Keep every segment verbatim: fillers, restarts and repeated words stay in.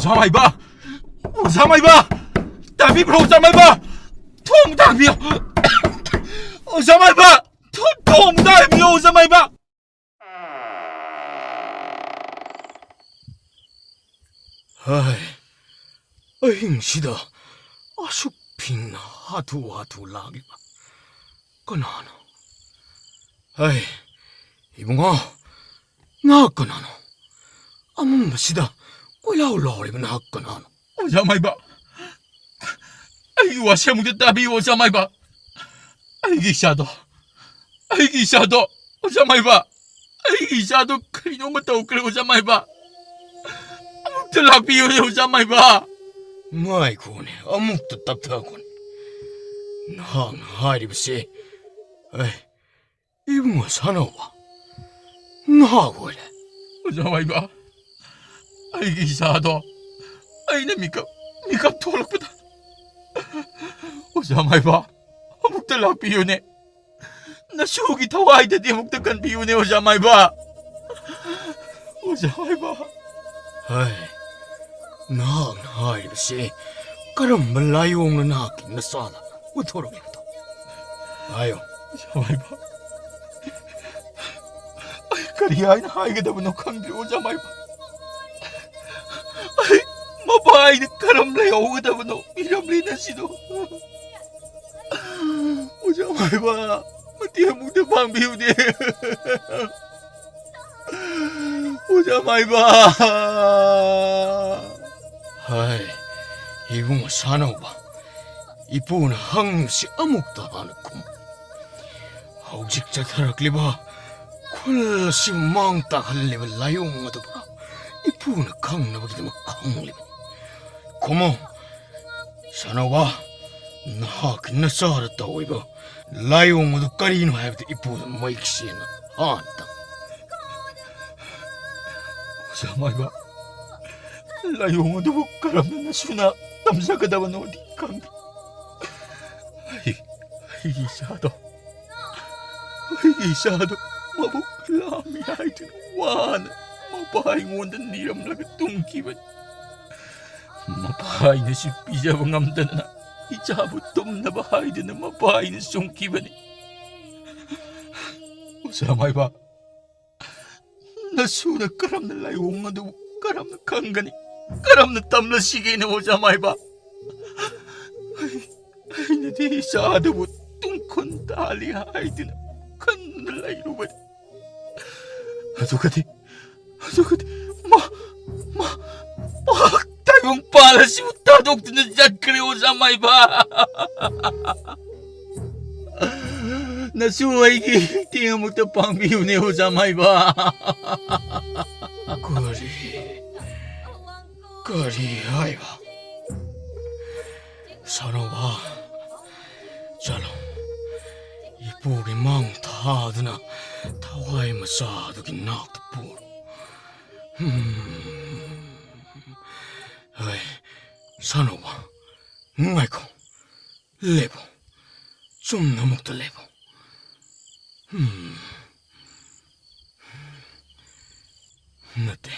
ꯑꯣꯖꯥ ꯃꯥꯏꯕ! ꯑꯣꯖꯥ ꯃꯥꯏꯕ! ꯇꯥꯕꯤꯕ꯭ꯔꯣ, ꯑꯣꯖꯥ ꯃꯥꯏꯕ? ꯊꯣꯡ ꯊꯥꯛꯄꯤꯌꯨ! ꯑꯣꯖꯥ ꯃꯥꯏꯕ! ꯊꯣ-, ꯊꯣꯡ ꯊꯥꯛꯄꯤꯌꯨ, ꯑꯣꯖꯥ ꯃꯥꯏꯕ! ꯍꯥꯏ, ꯑꯍꯤꯡꯁꯤꯗ ꯑꯁꯨꯛ ꯐꯤꯡꯅ ꯍꯥꯊꯨ ꯍꯥꯊꯨ ꯂꯥꯛꯂꯤꯕ ꯀꯅꯥꯅꯣ? ꯍꯥꯏ, ꯏꯕꯨꯡꯉꯣ, ꯅꯍꯥꯛ ꯀꯅꯥꯅꯣ? ꯑꯃꯝꯕꯁꯤꯗ ꯀꯣꯏꯂꯥꯎ ꯂꯥꯎꯔꯤꯕ ꯅꯍꯥꯛ ꯀꯅꯥꯅꯣ? ꯑꯣꯖꯥ ꯃꯥꯏꯕ, ꯑꯩꯒꯤ ꯋꯥꯁꯦ ꯑꯃꯨꯛꯇ ꯇꯥꯕꯤꯌꯨ, ꯑꯣꯖꯥ ꯃꯥꯏꯕ꯫ ꯑꯩꯒꯤ ꯏꯆꯥꯗꯣ, ꯑꯩꯒꯤ ꯏꯆꯥꯗꯣ, ꯑꯣꯖꯥ ꯃꯥꯏꯕ, ꯑꯩꯒꯤ ꯏꯆꯥꯗꯣ ꯀꯔꯤꯅꯣꯃ ꯇꯧꯈ꯭ꯔꯦ, ꯑꯣꯖꯥ ꯃꯥꯏꯕ꯫ ꯑꯃꯨꯛꯇ ꯂꯥꯛꯄꯤꯌꯨꯅꯦ, ꯑꯣꯖꯥ ꯃꯥꯏꯕ꯫ ꯉꯥꯏꯈꯣꯅꯦ, ꯑꯃꯨꯛꯇ ꯇꯞꯊꯈꯣꯅꯦ꯫ ꯅꯍꯥꯛꯅ ꯍꯥꯏꯔꯤꯕꯁꯦ, ꯑꯦ, ꯏꯕꯨꯡꯉꯣ ꯁꯥꯅꯧꯕ, ꯅꯍꯥꯛ ꯑꯣꯏꯔꯦ꯫ ꯑꯣꯖꯥ ꯃꯥꯏꯕ, ꯑꯩꯒꯤ ꯏꯆꯥꯗꯣ ꯑꯩꯅ ꯃꯤꯀꯞ, ꯃꯤꯀꯞ ꯊꯣꯛꯂꯛꯄꯗ, ꯑꯣꯖꯥ ꯃꯥꯏꯕ, ꯑꯃꯨꯛꯇ ꯂꯥꯛꯄꯤꯌꯨꯅꯦ꯫ ꯅꯁꯨꯒꯤ ꯊꯋꯥꯏꯗꯗꯤ ꯑꯃꯨꯛꯇ ꯀꯟꯕꯤꯌꯨꯅꯦ, ꯑꯣꯖꯥ ꯃꯥꯏꯕ꯫ ꯑꯣꯖꯥ ꯃꯥꯏꯕ꯫ ꯍꯥꯏ, ꯅꯍꯥꯛꯅ ꯍꯥꯏꯔꯤꯕꯁꯤ ꯀꯔꯝꯕ ꯂꯥꯏꯑꯣꯡꯅꯣ ꯅꯍꯥꯛꯀꯤ ꯅꯆꯥꯗ ꯎꯠꯊꯣꯔꯛꯂꯤꯕꯗꯣ? ꯍꯥꯏꯌꯣ꯫ ꯑꯣꯖꯥ ꯃꯥꯏꯕ, ꯑꯩ ꯀꯔꯤ ꯍꯥꯏꯅ ꯍꯥꯏꯒꯗꯕꯅꯣ ꯈꯪꯗ꯭ꯔꯦ, ꯑꯣꯖꯥ ꯃꯥꯏꯕ꯫ ꯑꯩ ꯃꯄꯥꯏꯗ ꯀꯔꯝ ꯂꯩꯍꯧꯒꯗꯕꯅꯣ, ꯏꯔꯝꯂꯤꯅ ꯁꯤꯗꯣ꯫ ꯑꯣꯖꯥ ꯃꯥꯏꯕ, ꯃꯇꯦꯡ ꯑꯃꯨꯛꯇ ꯄꯥꯡꯕꯤꯌꯨꯅꯦ꯫ ꯑꯣꯖꯥ ꯃꯥꯏꯕ꯫ ꯍꯥꯏ, ꯏꯕꯨꯡꯉꯣ ꯁꯥꯅꯧꯕ, ꯏꯄꯨꯅ ꯍꯪꯂꯤꯕꯁꯤ ꯑꯃꯨꯛꯇ ꯍꯥꯟꯅ ꯈꯨꯝꯃꯨ꯫ ꯍꯧꯖꯤꯛ ꯆꯠꯊꯔꯛꯂꯤꯕ ꯈꯨꯜ ꯑꯁꯤ ꯃꯥꯡ ꯇꯥꯛꯍꯜꯂꯤꯕ ꯂꯥꯏꯑꯣꯡ ꯑꯗꯨꯕꯨ ꯏꯄꯨꯅ ꯈꯪꯅꯕꯒꯤꯗꯃꯛ ꯈꯪꯂꯤꯕꯅꯤ꯫ ꯈꯨꯝꯃꯨ, ꯁꯥꯅꯧꯕ, ꯅꯍꯥꯛꯀꯤ ꯅꯆꯥꯗ ꯇꯧꯔꯤꯕ ꯂꯥꯏꯑꯣꯡ ꯑꯗꯨ ꯀꯔꯤꯅꯣ ꯍꯥꯏꯕꯗꯨ ꯏꯄꯨꯗ ꯃꯌꯦꯛ ꯁꯦꯡꯅ ꯍꯥꯟꯅ ꯇꯝꯃꯨ꯫ ꯑꯣꯖꯥ ꯃꯥꯏꯕ, ꯂꯥꯏꯑꯣꯡ ꯑꯗꯨꯕꯨ ꯀꯔꯝꯅ ꯅꯁꯨꯅ ꯇꯝꯖꯒꯗꯕꯅꯣꯗꯤ ꯈꯪꯗꯦ꯫ ꯑꯩ, ꯑꯩꯒꯤ ꯏꯆꯥꯗꯣ, ꯑꯩꯒꯤ ꯏꯆꯥꯗꯣ ꯃꯕꯨꯛ ꯂꯥꯝꯃꯤ ꯍꯥꯏꯗꯨꯅ ꯋꯥꯅ ꯃꯄꯥ ꯑꯩꯉꯣꯟꯗ ꯅꯤꯔꯝꯂꯒ ꯇꯨꯝꯈꯤꯕꯅꯤ꯫ ꯃꯄꯥ ꯑꯩꯅꯁꯨ ꯄꯤꯖꯕ ꯉꯝꯗꯗꯅ ꯏꯆꯥꯕꯨ ꯇꯨꯝꯅꯕ ꯍꯥꯏꯗꯨꯅ ꯃꯄꯥ ꯑꯩꯅ ꯆꯨꯝꯈꯤꯕꯅꯤ꯫ ꯑꯣꯖꯥ ꯃꯥꯏꯕ, ꯅꯁꯨꯅ ꯀꯔꯝꯅ ꯂꯥꯏꯑꯣꯡ ꯑꯗꯨꯕꯨ ꯀꯔꯝꯅ ꯈꯪꯒꯅꯤ? ꯀꯔꯝꯅ ꯇꯝꯂꯁꯤꯒꯦꯅꯦ ꯑꯣꯖꯥ ꯃꯥꯏꯕ? ꯑꯩ-, ꯑꯩꯅꯗꯤ ꯏꯆꯥ ꯑꯗꯨꯕꯨ ꯇꯨꯡꯈꯨꯟ ꯇꯥꯜꯂꯤ ꯍꯥꯏꯗꯨꯅ ꯈꯟꯗꯨꯅ ꯂꯩꯔꯨꯕꯅꯤ꯫ ꯑꯗꯨꯒꯗꯤ, ꯑꯗꯨꯒꯗꯤ ꯃꯥ, ꯃꯥ, ꯃꯍꯥꯛ ꯇꯥꯏꯕꯪ ꯄꯥꯜ ꯑꯁꯤꯕꯨ ꯊꯥꯗꯣꯛꯇꯨꯅ ꯆꯠꯈ꯭ꯔꯦ ꯑꯣꯖꯥ ꯃꯥꯏꯕ꯫ ꯅꯁꯨ ꯑꯩꯒꯤ ꯃꯇꯦꯡ ꯑꯃꯨꯛꯇ ꯄꯥꯡꯕꯤꯌꯨꯅꯦ ꯑꯣꯖꯥ ꯃꯥꯏꯕ꯫ ꯀꯔꯤ, ꯀꯔꯤ ꯍꯥꯏꯕ? ꯁꯥꯅꯧꯕ, ꯆꯠꯂꯣ꯫ ꯏꯄꯨꯒꯤ ꯃꯥꯡ ꯊꯥꯗꯨꯅ ꯊꯋꯥꯏ ꯃꯆꯥꯗꯨꯒꯤ ꯅꯥꯛꯇ ꯄꯨꯔꯣ꯫ ꯍꯝ꯫ ꯍꯣꯏ, ꯁꯥꯅꯧꯕ, ꯉꯥꯏꯈꯣ꯫ ꯂꯦꯞꯄꯨ꯫ ꯆꯨꯝꯅ ꯑꯃꯨꯛꯇ ꯂꯦꯞꯄꯨ꯫ ꯍꯝ꯫ ꯅꯠꯇꯦ꯫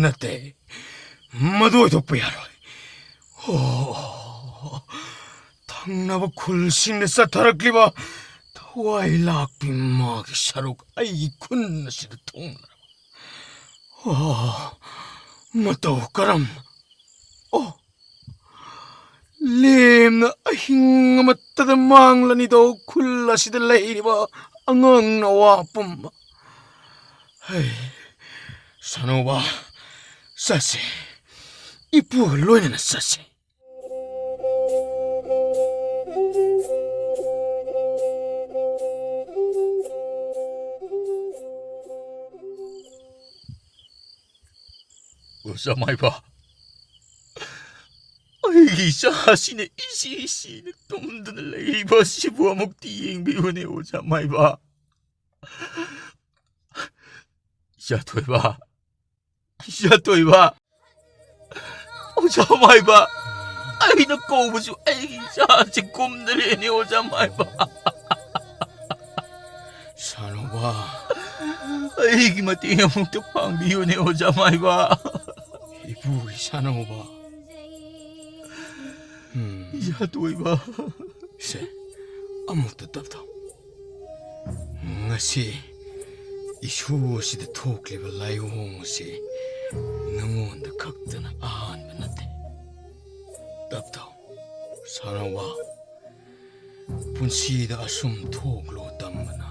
ꯅꯠꯇꯦ꯫ ꯃꯗꯨ ꯑꯣꯏꯊꯣꯛꯄ ꯌꯥꯔꯣꯏ꯫ ꯑꯣ, ꯊꯪꯅꯕ ꯈꯨꯜꯁꯤꯡꯗ ꯆꯠꯊꯔꯛꯂꯤꯕ ꯊꯋꯥꯏ ꯂꯥꯛꯄꯤ ꯃꯥꯒꯤ ꯁꯔꯨꯛ ꯑꯩꯒꯤ ꯈꯨꯟ ꯑꯁꯤꯗ ꯊꯨꯡꯂꯔꯕ꯫ ꯑꯣ, ꯃꯇꯧ ꯀꯔꯝꯅ? ꯑꯣ, ꯂꯦꯝꯅ ꯑꯍꯤꯡ ꯑꯃꯠꯇꯗ ꯃꯥꯡꯂꯅꯤꯗꯣ ꯈꯨꯜ ꯑꯁꯤꯗ ꯂꯩꯔꯤꯕ ꯑꯉꯥꯡ ꯅꯋꯥ ꯄꯨꯝꯕ꯫ ꯍꯩ, ꯁꯥꯅꯧꯕ, ꯆꯠꯁꯦ꯫ ꯏꯄꯨꯒ ꯂꯣꯏꯅꯅ ꯆꯠꯁꯦ꯫ ꯑꯣꯖꯥ ꯃꯥꯏꯕ, ꯑꯩꯒꯤ ꯏꯆꯥꯁꯤꯅ ꯏꯁꯤ ꯏꯁꯤꯅ ꯇꯨꯝꯗꯨꯅ ꯂꯩꯔꯤꯕ ꯑꯁꯤꯕꯨ ꯑꯃꯨꯛꯇ ꯌꯦꯡꯕꯤꯌꯨꯅꯦ, ꯑꯣꯖꯥ ꯃꯥꯏꯕ꯫ ꯏꯆꯥ ꯊꯣꯏꯕ, ꯏꯆꯥ ꯊꯣꯏꯕ, ꯑꯣꯖꯥ ꯃꯥꯏꯕ, ꯑꯩꯅ ꯀꯧꯕꯁꯨ ꯑꯩꯒꯤ ꯏꯆꯥꯁꯤ ꯀꯨꯝꯗ꯭ꯔꯦꯅꯦ, ꯑꯣꯖꯥ ꯃꯥꯏꯕ꯫ ꯁꯥꯅꯧꯕ꯫ ꯑꯩꯒꯤ ꯃꯇꯦꯡ ꯑꯃꯨꯛꯇ ꯄꯥꯡꯕꯤꯌꯨꯅꯦ, ꯑꯣꯖꯥ ꯃꯥꯏꯕ꯫ ꯄꯨꯒꯤ ꯁꯥꯟꯅꯧꯕ꯫ ꯎꯝ꯫ ꯏꯆꯥ ꯇꯣꯏꯕ꯫ ꯁꯦ, ꯑꯃꯨꯛꯇ ꯇꯞꯊꯧ꯫ ꯉꯁꯤ ꯏꯁꯨ ꯑꯁꯤꯗ ꯊꯣꯛꯂꯤꯕ ꯂꯥꯏꯑꯣꯡ ꯑꯁꯤ ꯅꯉꯣꯟꯗ ꯈꯛꯇꯅ ꯑꯍꯥꯟꯕ ꯅꯠꯇꯦ꯫ ꯇꯞꯊꯧ, ꯁꯥꯟꯅꯧꯕ꯫ ꯄꯨꯟꯁꯤꯗ ꯑꯁꯨꯝ ꯊꯣꯛꯂꯣ ꯇꯝꯕꯅ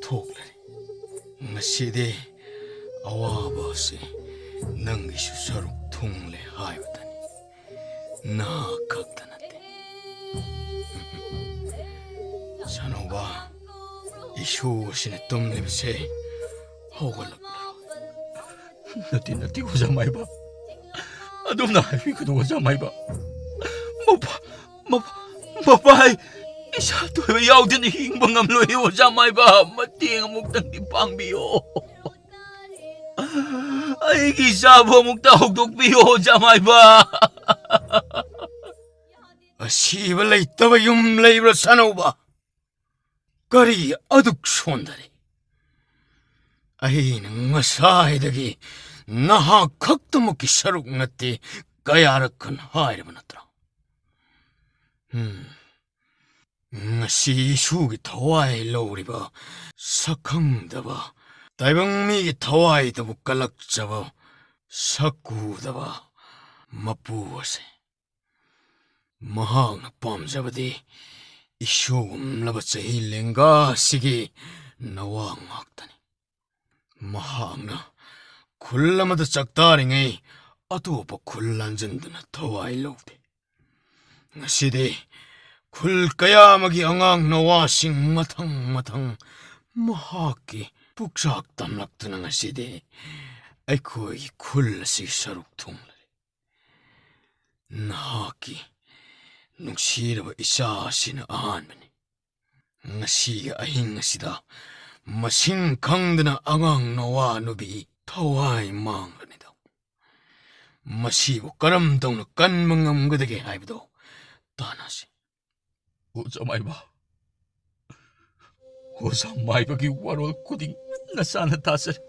ꯊꯣꯛꯂꯔꯤ꯫ ꯉꯁꯤꯗꯤ ꯑꯋꯥꯕ ꯑꯁꯤ ꯅꯪꯒꯤꯁꯨ ꯁꯔꯨꯛ ꯊꯨꯡꯂꯦ ꯍꯥꯏꯕꯗꯅꯤ꯫ ꯅꯍꯥꯛ ꯈꯛꯇ ꯅꯠꯇꯦ꯫ ꯁꯥꯟꯅꯧꯕ, ꯏꯁꯨ ꯑꯁꯤꯅ ꯇꯨꯝꯂꯤꯕꯁꯦ ꯍꯧꯒꯠꯂꯛꯂꯔꯣꯏ꯫ ꯅꯠꯇꯦ, ꯅꯠꯇꯦ, ꯑꯣꯖꯥ ꯃꯥꯏꯕ꯫ ꯑꯗꯣꯝꯅ ꯍꯥꯏꯕꯤꯒꯅꯨ, ꯑꯣꯖꯥ ꯃꯥꯏꯕ꯫ ꯃꯄꯥ, ꯃꯄꯥ, ꯃꯄꯥ, ꯑꯩ ꯏꯆꯥ ꯇꯣꯏꯕ ꯌꯥꯎꯗꯅ ꯍꯤꯡꯕ ꯉꯝꯂꯣꯏ, ꯑꯣꯖꯥ ꯃꯥꯏꯕ꯫ ꯃꯇꯦꯡ ꯑꯃꯨꯛꯇꯪꯗꯤ ꯄꯥꯡꯕꯤꯌꯣ꯫ ꯑꯩꯒꯤ ꯏꯆꯥꯕꯨ ꯑꯃꯨꯛꯇ ꯍꯧꯗꯣꯛꯄꯤꯌꯣ, ꯑꯣꯖꯥ ꯃꯥꯏꯕ꯫ ꯑꯁꯤꯕ ꯂꯩꯇꯕ ꯌꯨꯝ ꯂꯩꯕ꯭ꯔꯥ, ꯁꯥꯟꯅꯧꯕ? ꯀꯔꯤ ꯑꯗꯨꯛ ꯁꯣꯟꯊꯔꯤ? ꯑꯩꯅ ꯉꯁꯥꯏꯗꯒꯤ ꯅꯍꯥꯛ ꯈꯛꯇꯃꯛꯀꯤ ꯁꯔꯨꯛ ꯅꯠꯇꯦ ꯀꯌꯥꯔꯛ ꯀꯟ ꯍꯥꯏꯔꯕ ꯅꯠꯇ꯭ꯔꯥ? ꯎꯝ꯫ ꯉꯁꯤ ꯏꯁꯨꯒꯤ ꯊꯋꯥꯏ ꯂꯧꯔꯤꯕ ꯁꯛꯈꯪꯗꯕ, ꯇꯥꯏꯕꯪ ꯃꯤꯒꯤ ꯊꯋꯥꯏꯗꯕꯨ ꯀꯜꯂꯛꯆꯕ, ꯁꯛ ꯎꯗꯕ ꯃꯄꯨ ꯑꯁꯦ꯫ ꯃꯍꯥꯛꯅ ꯄꯥꯝꯖꯕꯗꯤ ꯏꯁꯨꯒꯨꯝꯂꯕ ꯆꯍꯤ ꯂꯦꯡꯒꯥ ꯑꯁꯤꯒꯤ ꯅꯋꯥ ꯉꯥꯛꯇꯅꯤ꯫ ꯃꯍꯥꯛꯅ ꯈꯨꯜ ꯑꯃꯗ ꯆꯥꯛꯇꯥꯔꯤꯉꯩ ꯑꯇꯣꯞꯄ ꯈꯨꯜ ꯂꯥꯟꯖꯟꯗꯨꯅ ꯊꯋꯥꯏ ꯂꯧꯗꯦ꯫ ꯉꯁꯤꯗꯤ ꯈꯨꯜ ꯀꯌꯥ ꯑꯃꯒꯤ ꯑꯉꯥꯡ ꯅꯋꯥꯁꯤꯡ ꯃꯊꯪ ꯃꯊꯪ ꯃꯍꯥꯛꯀꯤ ꯄꯨꯛꯆꯥꯛ ꯇꯝꯂꯛꯇꯨꯅ ꯉꯁꯤꯗꯤ ꯑꯩꯈꯣꯏꯒꯤ ꯈꯨꯜ ꯑꯁꯤ ꯁꯔꯨꯛ ꯊꯨꯡꯂꯔꯦ꯫ ꯅꯍꯥꯛꯀꯤ ꯅꯨꯡꯁꯤꯔꯕ ꯏꯆꯥ ꯑꯁꯤꯅ ꯑꯍꯥꯟꯕꯅꯤ꯫ ꯉꯁꯤꯒꯤ ꯑꯍꯤꯡ ꯑꯁꯤꯗ ꯃꯁꯤꯡ ꯈꯪꯗꯅ ꯑꯉꯥꯡ ꯅꯋꯥ ꯅꯨꯕꯤ ꯊꯋꯥꯏ ꯃꯥꯡꯂꯅꯤꯗꯣ꯫ ꯃꯁꯤꯕꯨ ꯀꯔꯝ ꯇꯧꯅ ꯀꯟꯕ ꯉꯝꯒꯗꯒꯦ ꯍꯥꯏꯕꯗꯣ ꯇꯥꯟꯅꯁꯤ꯫ ꯑꯣꯖꯥ ꯃꯥꯏꯕ, ꯑꯣꯖꯥ ꯃꯥꯏꯕꯒꯤ ꯋꯥꯔꯣꯜ ꯈꯨꯗꯤꯡ ꯅꯆꯥꯅ ꯇꯥꯖꯔꯦ꯫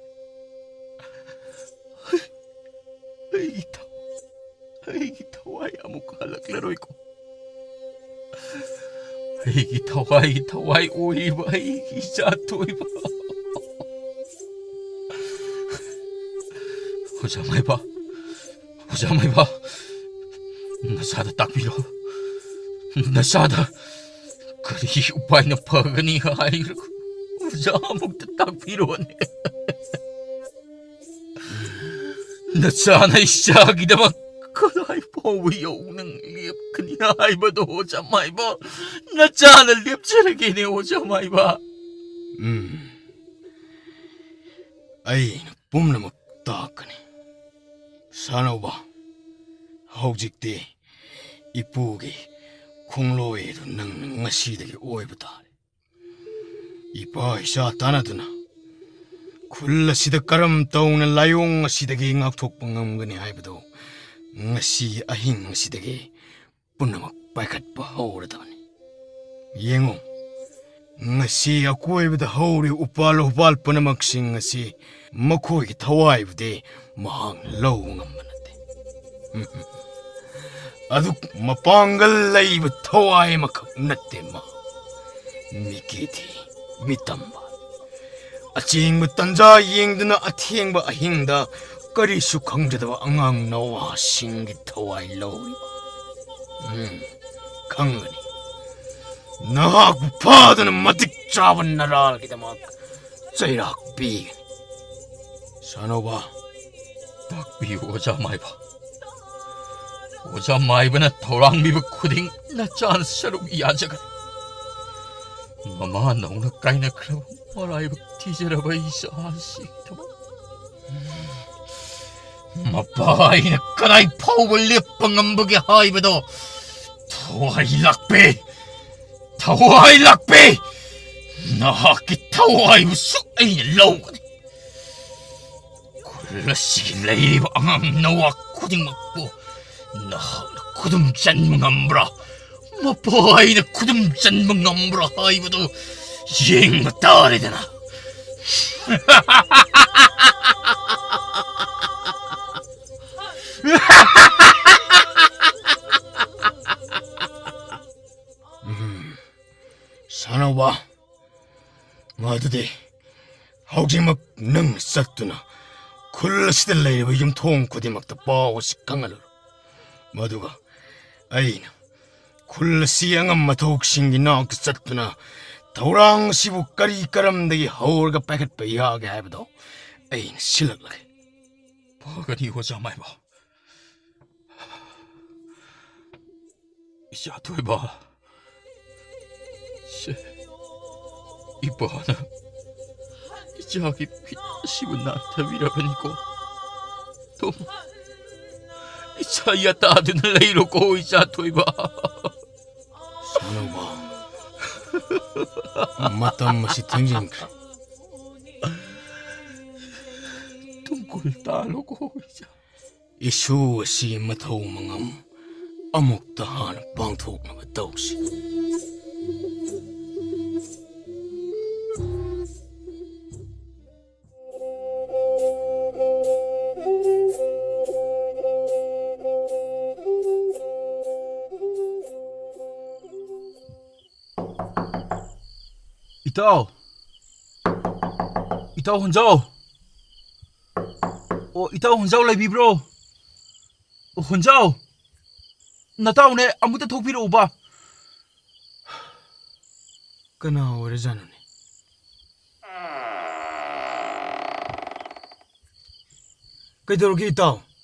ꯑꯩꯒꯤ ꯊ-, ꯑꯩꯒꯤ ꯊꯋꯥꯏ ꯑꯃꯨꯛ ꯍꯜꯂꯛꯂꯔꯣꯏꯀꯣ꯫ ꯑꯩꯒꯤ ꯊꯋꯥꯏꯒꯤ ꯊꯋꯥꯏ ꯑꯣꯏꯔꯤꯕ ꯑꯩꯒꯤ ꯏꯆꯥ ꯊꯣꯏꯕ꯫ ꯑꯣꯖꯥ ꯃꯥꯏꯕ, ꯑꯣꯖꯥ ꯃꯥꯏꯕ, ꯅꯆꯥꯗ ꯇꯥꯛꯄꯤꯔꯣ, ꯅꯆꯥꯗ꯫ ꯀꯔꯤ ꯎꯄꯥꯏꯅ ꯐꯒꯅꯤ ꯍꯥꯏꯔꯒ ꯑꯣꯖꯥ ꯑꯃꯨꯛꯇ ꯇꯥꯛꯄꯤꯔꯣꯅꯦ꯫ ꯅꯆꯥꯅ ꯏꯆꯥꯒꯤꯗꯃꯛ ꯀꯗꯥꯏ ꯐꯥꯎꯕ ꯌꯧꯅ ꯂꯦꯞꯀꯅꯤ ꯍꯥꯏꯕꯗꯣ ꯑꯣꯖꯥ ꯃꯥꯏꯕ, ꯅꯆꯥꯅ ꯂꯦꯞꯆꯔꯒꯦꯅꯦ ꯑꯣꯖꯥ ꯃꯥꯏꯕ꯫ ꯎꯝ, ꯑꯩꯅ ꯄꯨꯝꯅꯃꯛ ꯇꯥꯛꯀꯅꯤ꯫ ꯁꯥꯅꯧꯕ, ꯍꯧꯖꯤꯛꯇꯤ ꯏꯄꯨꯒꯤ ꯈꯣꯡꯂꯣꯏ ꯑꯗꯨ ꯅꯪꯅ ꯉꯁꯤꯗꯒꯤ ꯑꯣꯏꯕ ꯇꯥꯔꯦ꯫ ꯏꯄꯥ ꯏꯆꯥ ꯇꯥꯟꯅꯗꯨꯅ ꯈꯨꯜ ꯑꯁꯤꯗ ꯀꯔꯝ ꯇꯧꯅ ꯂꯥꯏꯑꯣꯡ ꯑꯁꯤꯗꯒꯤ ꯉꯥꯛꯊꯣꯛꯄ ꯉꯝꯒꯅꯤ ꯍꯥꯏꯕꯗꯨ ꯉꯁꯤ ꯑꯍꯤꯡ ꯑꯁꯤꯗꯒꯤ ꯄꯨꯝꯅꯃꯛ ꯄꯥꯏꯈꯠꯄ ꯍꯧꯔꯗꯕꯅꯤ꯫ ꯌꯦꯡꯉꯨ, ꯉꯁꯤ ꯑꯀꯣꯏꯕꯗ ꯍꯧꯔꯤꯕ ꯎꯄꯥꯜ ꯋꯥꯄꯥꯜ ꯄꯨꯝꯅꯃꯛꯁꯤꯡ ꯑꯁꯤ ꯃꯈꯣꯏꯒꯤ ꯊꯋꯥꯏꯕꯨꯗꯤ ꯃꯍꯥꯛꯅ ꯂꯧꯕ ꯉꯝꯕ ꯅꯠꯇꯦ꯫ ꯑꯗꯨ ꯃꯄꯥꯡꯒꯜ ꯂꯩꯕ ꯊꯋꯥꯏ ꯑꯃꯈꯛ ꯅꯠꯇꯦ ꯃꯍꯥꯛ꯫ ꯃꯤꯀꯤꯊꯤ, ꯃꯤꯇꯝꯕ, ꯑꯆꯦꯡꯕ ꯇꯟꯖꯥ ꯌꯦꯡꯗꯨꯅ ꯑꯊꯦꯡꯕ ꯑꯍꯤꯡꯗ ꯀꯔꯤꯁꯨ ꯈꯪꯖꯗꯕ ꯑꯉꯥꯡ ꯅꯋꯥꯁꯤꯡꯒꯤ ꯊꯋꯥꯏ ꯂꯧꯔꯤꯕ꯫ ꯎꯝ, ꯈꯪꯒꯅꯤ꯫ ꯅꯍꯥꯛꯄꯨ ꯐꯥꯗꯨꯅ ꯃꯇꯤꯛ ꯆꯥꯕ ꯅꯔꯥꯜꯒꯤꯗꯃꯛ ꯆꯩꯔꯥꯛ ꯄꯤꯒꯅꯤ꯫ ꯁꯥꯅꯧꯕ꯫ ꯇꯥꯛꯄꯤꯌꯨ, ꯑꯣꯖꯥ ꯃꯥꯏꯕ꯫ ꯑꯣꯖꯥ ꯃꯥꯏꯕꯅ ꯊꯧꯔꯥꯡꯕꯤꯕ ꯈꯨꯗꯤꯡ ꯅꯆꯥꯅ ꯁꯔꯨꯛ ꯌꯥꯖꯒꯅꯤ꯫ ꯃꯃꯥ ꯅꯧꯅ ꯀꯥꯏꯅꯈ꯭ꯔꯕ ꯃꯔꯥꯏꯕꯛ ꯊꯤꯖꯔꯕ ꯏꯆꯥꯁꯤꯒꯤꯗꯃꯛ ꯃꯄꯥ ꯑꯩꯅ ꯀꯗꯥꯏ ꯐꯥꯎꯕ ꯂꯦꯞꯄ ꯉꯝꯕꯒꯦ ꯍꯥꯏꯕꯗꯣ ꯊꯋꯥꯏ ꯂꯥꯛꯄꯤ, ꯊꯋꯥꯏ ꯂꯥꯛꯄꯤ, ꯅꯍꯥꯛꯀꯤ ꯊꯋꯥꯏꯕꯨꯁꯨ ꯑꯩꯅ ꯂꯧꯒꯅꯤ꯫ ꯈꯨꯜ ꯑꯁꯤꯒꯤ ꯂꯩꯔꯤꯕ ꯑꯉꯥꯡ ꯅꯋꯥ ꯈꯨꯗꯤꯡꯃꯛꯄꯨ ꯅꯍꯥꯛꯅ ꯈꯨꯗꯨꯝ ꯆꯟꯕ ꯉꯝꯕ꯭ꯔꯥ? ꯃꯄꯥ ꯑꯩꯅ ꯈꯨꯗꯨꯝ ꯆꯟꯕ ꯉꯝꯕ꯭ꯔꯥ ꯍꯥꯏꯕꯗꯨ ꯌꯦꯡꯕ ꯇꯥꯔꯦꯗꯅ꯫ ꯁꯥꯅꯧꯕ, ꯃꯗꯨꯗꯤ ꯍꯧꯖꯤꯛꯃꯛ ꯅꯪꯅ ꯆꯠꯇꯨꯅ ꯈꯨꯜ ꯑꯁꯤꯗ ꯂꯩꯔꯤꯕ ꯌꯨꯝꯊꯣꯡ ꯈꯨꯗꯤꯡꯃꯛꯇ ꯄꯥꯎ ꯑꯁꯤ ꯈꯪꯍꯜꯂꯨ꯫ ꯃꯗꯨꯒ ꯑꯩꯅ ꯈꯨꯜ ꯑꯁꯤ ꯑꯉꯝ ꯑꯊꯧꯁꯤꯡꯒꯤ ꯅꯥꯛꯇ ꯆꯠꯇꯨꯅ ꯊꯧꯔꯥꯡ ꯑꯁꯤꯕꯨ ꯀꯔꯤ ꯀꯔꯝꯗꯒꯤ ꯍꯧꯔꯒ ꯄꯥꯏꯈꯠꯄ ꯌꯥꯒꯦ ꯍꯥꯏꯕꯗꯣ ꯑꯩꯅ ꯁꯤꯜꯂꯛꯂꯒꯦ꯫ ꯐꯒꯅꯤ, ꯑꯣꯖꯥ ꯃꯥꯏꯕ꯫ ꯏꯆꯥ ꯊꯣꯏꯕ, ꯁꯦ, ꯏꯄꯥꯅ ꯏꯆꯥꯒꯤ ꯐꯤꯠ ꯑꯁꯤꯕꯨ ꯅꯥꯟꯊꯕꯤꯔꯕꯅꯤꯀꯣ꯫ ꯊꯣꯝꯃꯨ, ꯏꯆꯥ ꯌꯥꯇꯥꯗꯨꯅ ꯂꯩꯔꯣꯀꯣ, ꯏꯆꯥ ꯊꯣꯏꯕ꯫ ꯁꯥꯅꯧꯕ, ꯃꯇꯝ ꯑꯁꯤ ꯊꯦꯡꯖꯤꯟꯈ꯭ꯔꯦ꯫ ꯇꯨꯡ ꯀꯣꯏ ꯇꯥꯜꯂꯣꯀꯣ, ꯏꯆꯥ꯫ ꯏꯁꯨ ꯑꯁꯤꯒꯤ ꯃꯊꯧ ꯃꯉꯝ ꯑꯃꯨꯛꯇ ꯍꯥꯟꯅ ꯄꯥꯡꯊꯣꯛꯅꯕ ꯇꯧꯁꯤ꯫ ꯏꯇꯥꯎ! ꯏꯇꯥꯎ ꯍꯣꯟꯖꯥꯎ! ꯑꯣ, ꯏꯇꯥꯎ ꯍꯣꯟꯖꯥꯎ ꯂꯩꯕꯤꯕ꯭ꯔꯣ? ꯑꯣ, ꯍꯣꯟꯖꯥꯎ! ꯅꯇꯥꯎꯅꯦ, ꯑꯃꯨꯛꯇ ꯊꯣꯛꯄꯤꯔꯛꯎꯕ꯫ ꯀꯅꯥ ꯑꯣꯏꯔꯖꯥꯠꯅꯣꯅꯦ? ꯀꯩꯗꯧꯔꯒꯦ ꯏꯇꯥꯎ?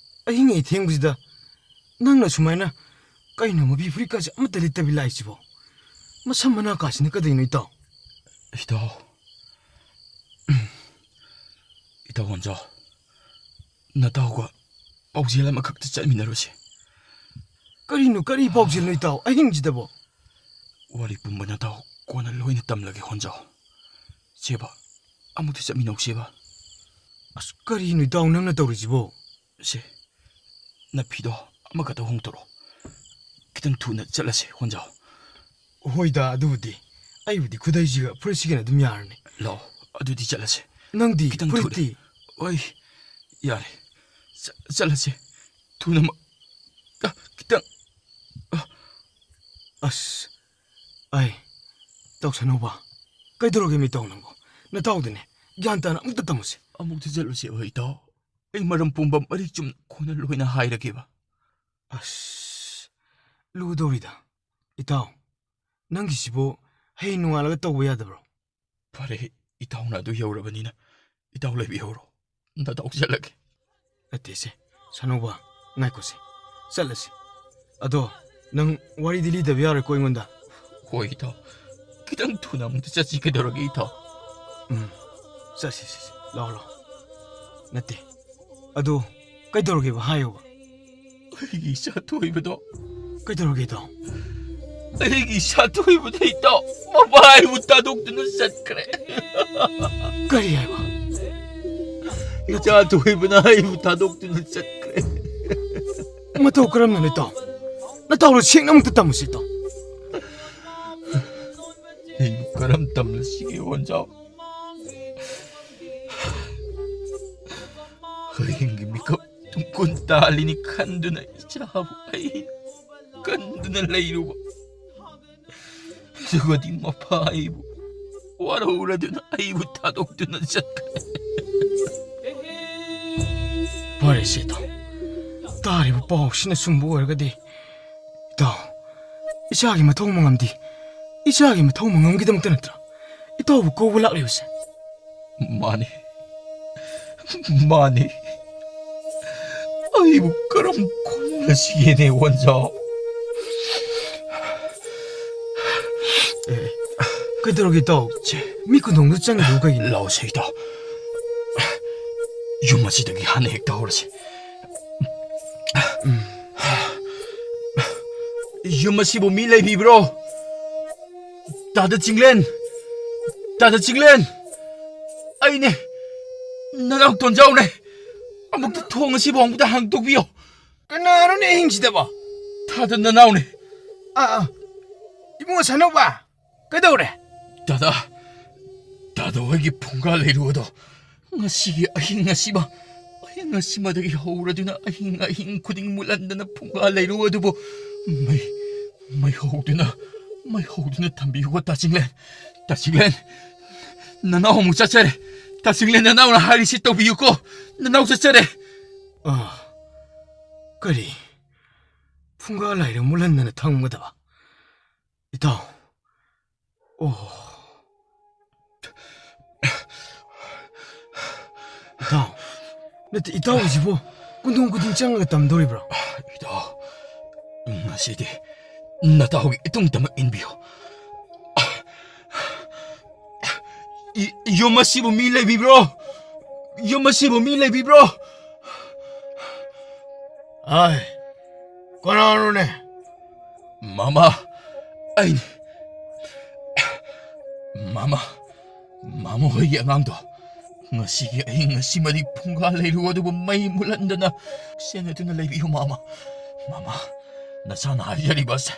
ꯑꯍꯤꯡ ꯑꯩ ꯊꯦꯡꯕꯁꯤꯗ ꯅꯪꯅ ꯁꯨꯃꯥꯏꯅ ꯀꯩꯅꯣ ꯃꯄꯤ ꯐꯨꯔꯤꯠꯀꯥꯁꯦ ꯑꯃꯠꯇ ꯂꯤꯠꯇꯕꯤ ꯂꯥꯛꯏꯁꯤꯕꯣ? ꯃꯁꯝ ꯃꯅꯥ ꯀꯥꯁꯤꯅ ꯀꯩꯗꯧꯅꯣ ꯏꯇꯥꯎ? ꯏꯇꯥꯎ, ꯏꯇꯥꯎ ꯍꯣꯟꯖꯥꯎ, ꯅꯇꯥꯎꯒ ꯄꯥꯎꯖꯦꯜ ꯑꯃꯈꯛꯇ ꯆꯠꯃꯤꯟꯅꯔꯨꯁꯤ꯫ ꯀꯔꯤꯅꯣ, ꯀꯔꯤ ꯄꯥꯎꯖꯦꯜꯅꯣ ꯏꯇꯥꯎ, ꯑꯍꯤꯡꯁꯤꯗꯕꯣ? ꯋꯥꯔꯤ ꯄꯨꯝꯕ ꯅꯇꯥꯎ ꯀꯣꯟꯅ ꯂꯣꯏꯅ ꯇꯝꯂꯒꯦ ꯍꯣꯟꯖꯥꯎ꯫ ꯁꯦꯕ, ꯑꯃꯨꯛꯇ ꯆꯠꯃꯤꯟꯅꯧꯁꯦꯕ꯫ ꯑꯁ, ꯀꯔꯤꯅꯣ ꯏꯇꯥꯎ ꯅꯪꯅ ꯇꯧꯔꯤꯁꯤꯕꯣ? ꯁꯦ, ꯅꯐꯤꯗꯣ ꯑꯃꯈꯛꯇ ꯍꯣꯡꯗꯣꯔꯛꯑꯣ꯫ ꯈꯤꯇꯪ ꯊꯨꯅ ꯆꯠꯂꯁꯦ, ꯍꯣꯟꯖꯥꯎ꯫ ꯍꯣꯏꯗ, ꯑꯗꯨꯕꯨꯗꯤ꯫ ꯑꯩꯕꯨꯗꯤ ꯈꯨꯗꯩꯁꯤꯒ ꯐꯨꯔꯤꯠꯁꯤꯒꯅ ꯑꯗꯨꯝ ꯌꯥꯔꯅꯤ꯫ ꯂꯥꯛꯑꯣ, ꯑꯗꯨꯗꯤ ꯆꯠꯂꯁꯦ꯫ ꯅꯪꯗꯤ ꯈꯤꯇꯪ ꯊꯨꯅ꯫ ꯐꯨꯔꯤꯠꯇꯤ? ꯍꯣꯏ, ꯌꯥꯔꯦ꯫ ꯆ-, ꯆꯠꯂꯁꯦ꯫ ꯊꯨꯅꯃꯛ꯫ ꯑ, ꯈꯤꯇꯪ꯫ ꯑ꯫ ꯑꯁ, ꯑꯩ, ꯇꯧꯁꯅꯨꯕ꯫ ꯀꯩꯗꯧꯔꯒꯦ ꯃꯤꯇꯥꯎ ꯅꯪꯕꯣ? ꯅꯇꯥꯎꯗꯅꯦ, ꯒ꯭ꯌꯥꯟ ꯇꯥꯅ ꯑꯃꯨꯛꯇ ꯇꯝꯃꯨꯁꯦ꯫ ꯑꯃꯨꯛꯇ ꯆꯠꯂꯨꯁꯦ ꯍꯣꯏ ꯏꯇꯥꯎ꯫ ꯑꯩ ꯃꯔꯝ ꯄꯨꯝꯕ ꯃꯔꯤꯛ ꯆꯨꯝꯅ ꯀꯣꯟꯅ ꯂꯣꯏꯅ ꯍꯥꯏꯔꯒꯦꯕ꯫ ꯑꯁ, ꯂꯨꯗꯧꯔꯤꯗ꯫ ꯏꯇꯥꯎ, ꯅꯪꯒꯤꯁꯤꯕꯨ ꯍꯌꯦꯡ ꯅꯣꯡꯉꯥꯜꯂꯒ ꯇꯧꯕ ꯌꯥꯗꯕ꯭ꯔꯣ? ꯐꯔꯦ, ꯏꯇꯥꯎꯅ ꯑꯗꯨ ꯌꯧꯔꯕꯅꯤꯅ ꯏꯇꯥꯎ ꯂꯩꯕꯤꯍꯧꯔꯣ꯫ ꯅꯇꯥꯎ ꯆꯠꯂꯒꯦ꯫ ꯅꯠꯇꯦꯁꯦ, ꯁꯅꯧꯕ, ꯉꯥꯏꯈꯣꯁꯦ꯫ ꯆꯠꯂꯁꯤ꯫ ꯑꯗꯣ, ꯅꯪ ꯋꯥꯔꯤꯗꯤ ꯂꯤꯗꯕ ꯌꯥꯔꯣꯏꯀꯣ ꯑꯩꯉꯣꯟꯗ? ꯍꯣꯏ ꯏꯇꯥꯎ, ꯈꯤꯇꯪ ꯊꯨꯅ ꯑꯃꯨꯛꯇ ꯆꯠꯁꯤ ꯀꯩꯗꯧꯔꯒꯦ ꯏꯇꯥꯎ? ꯎꯝ, ꯆꯠꯁꯤ, ꯆꯠꯁꯤ꯫ ꯂꯥꯛꯑꯣ, ꯂꯥꯛꯑꯣ꯫ ꯅꯠꯇꯦ, ꯑꯗꯣ ꯀꯩꯗꯧꯔꯒꯦꯕ? ꯍꯥꯏꯌꯣꯕ꯫ ꯑꯩꯒꯤ ꯏꯆꯥ ꯊꯣꯏꯕꯗꯣ꯫ ꯀꯩꯗꯧꯔꯒꯦ ꯏꯇꯥꯎ? ꯑꯩꯒꯤ ꯏꯆꯥ ꯊꯣꯏꯕꯗꯣ ꯏꯇꯥꯎ, ꯃꯄꯥ ꯑꯩꯕꯨ ꯊꯥꯗꯣꯛꯇꯨꯅ ꯆꯠꯈ꯭ꯔꯦ꯫ ꯀꯔꯤ ꯍꯥꯏꯕ? ꯏꯆꯥ ꯊꯣꯏꯕꯅ ꯑꯩꯕꯨ ꯊꯥꯗꯣꯛꯇꯨꯅ ꯆꯠꯈ꯭ꯔꯦ꯫ ꯃꯇꯧ ꯀꯔꯝꯅꯅꯣ ꯏꯇꯥꯎ? ꯅꯇꯥꯎꯗ ꯁꯦꯡꯅ ꯑꯃꯨꯛꯇ ꯇꯝꯃꯨꯁꯤ ꯏꯇꯥꯎ꯫ ꯑꯩꯕꯨ ꯀꯔꯝ ꯇꯝꯂꯁꯤꯒꯦ ꯋꯥꯟꯖꯥꯎ? ꯍꯌꯦꯡꯒꯤ ꯃꯤꯀꯞ ꯇꯨꯡꯀꯨꯟ ꯇꯥꯜꯂꯤꯅꯤ ꯈꯟꯗꯨꯅ ꯏꯆꯥꯕꯨ ꯑꯩ ꯀꯟꯗꯨꯅ ꯂꯩꯔꯨꯕ꯫ ꯑꯗꯨꯒꯗꯤ ꯃꯄꯥ ꯑꯩꯕꯨ ꯋꯥꯔꯧꯔꯗꯨꯅ ꯑꯩꯕꯨ ꯊꯥꯗꯣꯛꯇꯨꯅ ꯆꯠꯈ꯭ꯔꯦ꯫ ꯐꯔꯦꯁꯦ ꯏꯇꯥꯎ, ꯇꯥꯔꯤꯕ ꯄꯥꯎꯁꯤꯅ ꯆꯨꯝꯕ ꯑꯣꯏꯔꯒꯗꯤ, ꯏꯇꯥꯎ, ꯏꯆꯥꯒꯤ ꯃꯊꯧ ꯃꯉꯝꯗꯤ, ꯏꯆꯥꯒꯤ ꯃꯊꯧ ꯃꯉꯝꯒꯤꯗꯃꯛꯇ ꯅꯠꯇ꯭ꯔꯥ ꯏꯇꯥꯎꯕꯨ ꯀꯧꯕ ꯂꯥꯛꯂꯤꯕꯁꯦ? ꯃꯥꯅꯤ, ꯃꯥꯅꯤ꯫ ꯑꯩꯕꯨ ꯀꯔꯝ ꯈꯨꯝꯂꯁꯤꯒꯦꯅꯦ, ꯋꯥꯟꯖꯥꯎ? ꯑꯦ, ꯀꯩꯗꯧꯔꯒꯦ, ꯏꯇꯥꯎ? ꯃꯤ ꯈꯨꯟꯗꯣꯡꯗ ꯆꯪꯉꯤꯗꯨꯕꯨ ꯀꯩꯒꯤꯅꯣ? ꯂꯥꯛꯑꯣꯁꯦ, ꯏꯇꯥꯎ꯫ ꯌꯨꯝ ꯑꯁꯤꯗꯒꯤ ꯍꯥꯟꯅ ꯍꯦꯛꯇ ꯍꯧꯔꯁꯤ꯫ ꯎꯝ꯫ ꯌꯨꯝ ꯑꯁꯤꯕꯨ ꯃꯤ ꯂꯩꯕꯤꯕ꯭ꯔꯣ? ꯇꯥꯗ ꯆꯤꯡꯂꯦꯟ! ꯇꯥꯗ ꯆꯤꯡꯂꯦꯟ! ꯑꯩꯅꯦ, ꯅꯅꯥꯎ ꯇꯣꯟꯖꯥꯎꯅꯦ꯫ ꯑꯃꯨꯛꯇ ꯊꯣꯡ ꯑꯁꯤꯕꯨ ꯑꯃꯨꯛꯇ ꯍꯥꯡꯗꯣꯛꯄꯤꯌꯣ꯫ ꯀꯅꯥꯅꯣꯅꯦ ꯑꯍꯤꯡꯁꯤꯗꯕꯣ? ꯇꯥꯗ ꯅꯅꯥꯎꯅꯦ꯫ ꯑꯥ, ꯑꯥ꯫ ꯏꯕꯨꯡꯉꯣ ꯁꯅꯧꯕ, ꯀꯩꯗꯧꯔꯦ? ꯇꯥꯗ, ꯇꯥꯗ ꯍꯣꯏꯒꯤ ꯐꯨꯡꯒꯥ ꯂꯩꯔꯨ ꯑꯗꯣ ꯉꯁꯤꯒꯤ ꯑꯍꯤꯡ ꯑꯁꯤꯃ, ꯑꯍꯤꯡ ꯑꯁꯤꯃꯗꯒꯤ ꯍꯧꯔꯗꯨꯅ ꯑꯍꯤꯡ, ꯑꯍꯤꯡ ꯈꯨꯗꯤꯡ ꯃꯨꯠꯍꯟꯗꯅ ꯐꯨꯡꯒꯥ ꯂꯩꯔꯨ ꯑꯗꯨꯕꯨ ꯃꯩ, ꯃꯩ ꯍꯧꯗꯨꯅ ꯃꯩ ꯍꯧꯗꯨꯅ ꯊꯝꯕꯤꯌꯨꯀꯣ, ꯇꯥ ꯆꯤꯡꯂꯦꯟ꯫ ꯇꯥ ꯆꯤꯡꯂꯦꯟ, ꯅꯅꯥꯎ ꯑꯃꯨꯛ ꯆꯠꯆꯔꯦ꯫ ꯇꯥ ꯆꯤꯡꯂꯦꯟ, ꯅꯅꯥꯎꯅ ꯍꯥꯏꯔꯤꯁꯤ ꯇꯧꯕꯤꯌꯨꯀꯣ꯫ ꯅꯅꯥꯎ ꯆꯠꯆꯔꯦ꯫ ꯑꯥ, ꯀꯔꯤ? ꯐꯨꯡꯒꯥ ꯂꯥꯏꯔꯨ ꯃꯨꯜꯍꯟꯗꯅ ꯊꯝꯒꯗꯕ? ꯏꯇꯥꯎ꯫ ꯑꯣ꯫ ꯏꯇꯥꯎ꯫ ꯅꯠꯇꯦ, ꯏꯇꯥꯎꯒꯤꯁꯤꯕꯨ ꯀꯣꯟꯊꯣꯡ ꯈꯨꯗꯤꯡ ꯆꯪꯉꯒ ꯇꯝꯗꯧꯔꯤꯕ꯭ꯔꯣ? ꯏꯇꯥꯎ, ꯉꯁꯤꯗꯤ ꯅꯇꯥꯎꯒꯤ ꯏꯇꯨꯡ ꯇꯝꯃ ꯏꯟꯕꯤꯌꯨ꯫ ꯏ-, ꯌꯨꯝ ꯑꯁꯤꯕꯨ ꯃꯤ ꯂꯩꯕꯤꯕ꯭ꯔꯣ? ꯌꯨꯝ ꯑꯁꯤꯕꯨ ꯃꯤ ꯂꯩꯕꯤꯕ꯭ꯔꯣ? ꯑꯥꯏ, ꯀꯅꯥꯅꯣꯅꯦ? ꯃꯃꯥ, ꯑꯩꯅꯤ꯫ ꯃꯃꯥ, ꯃꯃꯥ ꯍꯣꯏꯒꯤ ꯑꯉꯥꯡꯗꯣ ꯉꯁꯤꯒꯤ ꯑꯍꯤꯡ ꯑꯁꯤꯃꯗꯤ ꯐꯨꯡꯒꯥ ꯂꯩꯔꯨ ꯑꯗꯨꯕꯨ ꯃꯩ ꯃꯨꯠꯍꯟꯗꯅ ꯁꯦꯟꯅꯗꯨꯅ ꯂꯩꯕꯤꯌꯨ, ꯃꯃꯥ꯫ ꯃꯃꯥ, ꯅꯆꯥꯅ ꯍꯥꯏꯖꯔꯤꯕ ꯑꯁꯦ,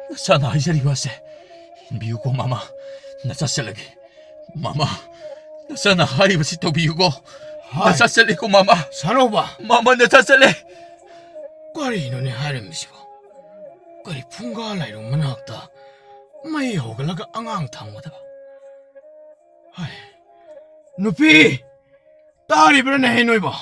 ꯅꯆꯥꯅ ꯍꯥꯏꯖꯔꯤꯕ ꯑꯁꯦ ꯏꯟꯕꯤꯌꯨꯀꯣ, ꯃꯃꯥ꯫ ꯅꯆꯥ ꯆꯠꯂꯒꯦ꯫ ꯃꯃꯥ, ꯅꯆꯥꯅ ꯍꯥꯏꯔꯤꯕꯁꯤ ꯇꯧꯕꯤꯌꯨꯀꯣ꯫ ꯍꯥꯏ꯫ ꯅꯆꯥ ꯆꯠꯂꯦꯀꯣ, ꯃꯃꯥ꯫ ꯁꯥꯅꯧꯕ꯫ ꯃꯃꯥ, ꯅꯆꯥ ꯆꯠꯂꯦ꯫ ꯀꯔꯤꯅꯣꯅꯦ ꯍꯥꯏꯔꯝꯃꯤꯁꯤꯕꯣ? ꯀꯔꯤ ꯐꯨꯡꯒꯥ ꯂꯥꯏꯔꯨ ꯃꯅꯥꯛꯇ ꯃꯩ ꯍꯧꯒꯠꯂꯒ ꯑꯉꯥꯡ ꯊꯝꯒꯗꯕ? ꯍꯥꯏ꯫ ꯅꯨꯄꯤ! ꯇꯥꯔꯤꯕ꯭ꯔꯥꯅꯦꯍꯦ ꯅꯣꯏꯕꯣ?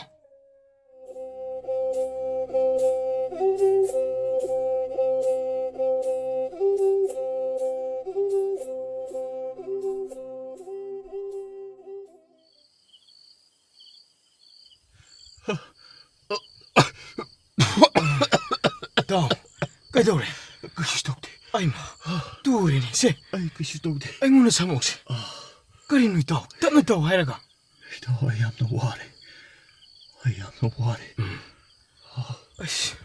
ꯏꯇꯥꯎ, ꯀꯩꯗꯧꯔꯦ? ꯀꯩꯁꯨ ꯇꯧꯗꯦ꯫ ꯑꯩꯃ, ꯇꯨꯔꯦꯅꯦ ꯁꯦ꯫ ꯑꯩ ꯀꯩꯁꯨ ꯇꯧꯗꯦ꯫ ꯑꯩꯉꯣꯟꯗ ꯁꯪꯉꯧꯁꯦ꯫ ꯀꯔꯤꯅꯣ ꯏꯇꯥꯎ? ꯇꯞꯅ ꯇꯧ ꯍꯥꯏꯔꯒ꯫ ꯏꯇꯥꯎ, ꯑꯩ ꯌꯥꯝꯅ ꯋꯥꯔꯦ꯫ ꯑꯩ ꯌꯥꯝꯅ ꯋꯥꯔꯦ꯫ ꯎꯝ꯫ ꯑꯩꯁ,